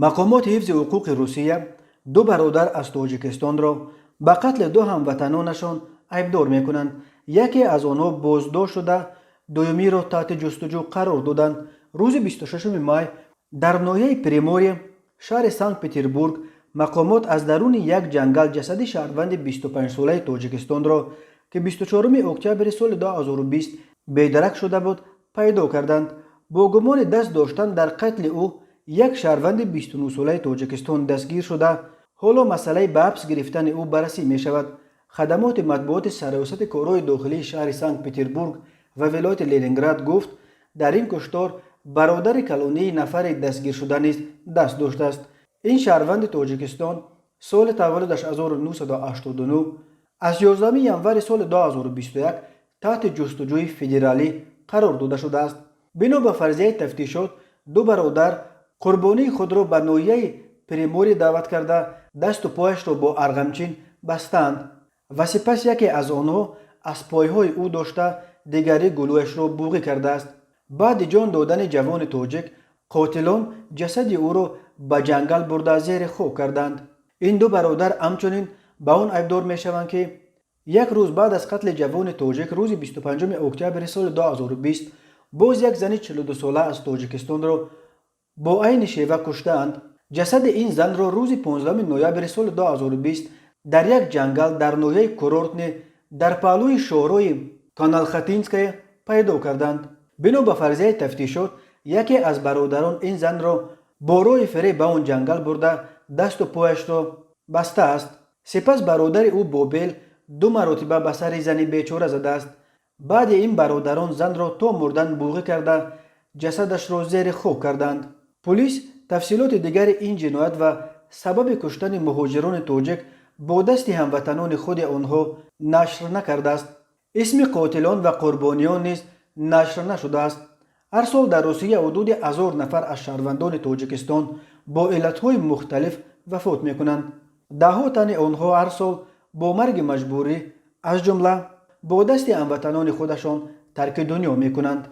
Мақомоти ҳифзи ҳуқуқи Русия ду бародар аз Тоҷикистонро ба қатли ду ҳамватанонашон айбдор мекунанд. Яке аз онҳо боздошт шуда, дуюмиро таҳти ҷустуҷӯ қарор доданд. Рӯзи 26 май дар ноҳияи Приморье, шаҳри Санкт Петербург, мақомот аз даруни як ҷангал ҷасади шаҳрванди 25-солаи Тоҷикистонро, ки 24 октябри соли 2020 бедарак шуда буд, пайдо карданд. Бо гумони даст доштан дар қатли ӯ як шаҳрванди 29-солаи Тоҷикистон дастгир шуда, ҳоло масъалаи ба ҳабс гирифтани ӯ баррасӣ мешавад. Хадамоти матбуоти Сарраёсати корҳои дохилии шаҳри Санкт Петербург ва вилояти Ленинград гуфт, дар ин куштор бародари калонии нафари дастгиршуда низ даст доштааст. Ин шаҳрванди Тоҷикистон, соли таваллудаш 1989, аз 11 январи соли 2021 таҳти ҷустуҷӯи федералӣ қарор дода шудааст. Бино ба фарзияи тафтишот, ду бародар қурбонии худро ба ноҳияи Приморье даъват карда, дасту пояшро бо арғамчин бастаанд ва сипас яке аз онҳо аз пойҳои ӯ дошта, дигари гулӯяшро буғӣ кардааст. Баъди ҷон додани ҷавони тоҷик, қотилон ҷасади ӯро ба ҷангал бурда, зери хок карданд. Ин ду бародар ҳамчунин ба он айбдор мешаванд, ки як рӯз баъд аз қатли ҷавони тоҷик, рӯзи 25 октябри соли 2020, боз як зани 42-сола аз Тоҷикистонро бо айни шева куштаанд. Ҷасади ин занро рӯзи 15 ноябри соли 2020 дар як ҷангал дар ноҳияи Курортный, дар паҳлӯи шоҳрои Коналхатинская пайдо карданд. Бино ба фарзияи тафтишот, яке аз бародарон ин занро бо роҳи фиреб ба он ҷангал бурда, дасту пояшро бастааст. Сипас бародари ӯ бо бел ду маротиба ба сари зани бечора задааст. Баъди ин бародарон занро то мурдан буғӣ карда, ҷасадашро зери хок карданд. Пулис тафсилоти дигари ин ҷиноят ва сабаби куштани муҳоҷирони тоҷик бо дасти ҳамватанони худи онҳо нашр накардааст. Исми қотилон ва қурбониён низ нашр нашудааст. Ҳар сол дар Русия ҳудуди 1000 нафар аз шаҳрвандони Тоҷикистон бо иллатҳои мухталиф вафот мекунанд. Даҳҳо тани онҳо ҳар сол бо марги маҷбурӣ, аз ҷумла бо дасти ҳамватанони худашон, тарки дунё мекунанд.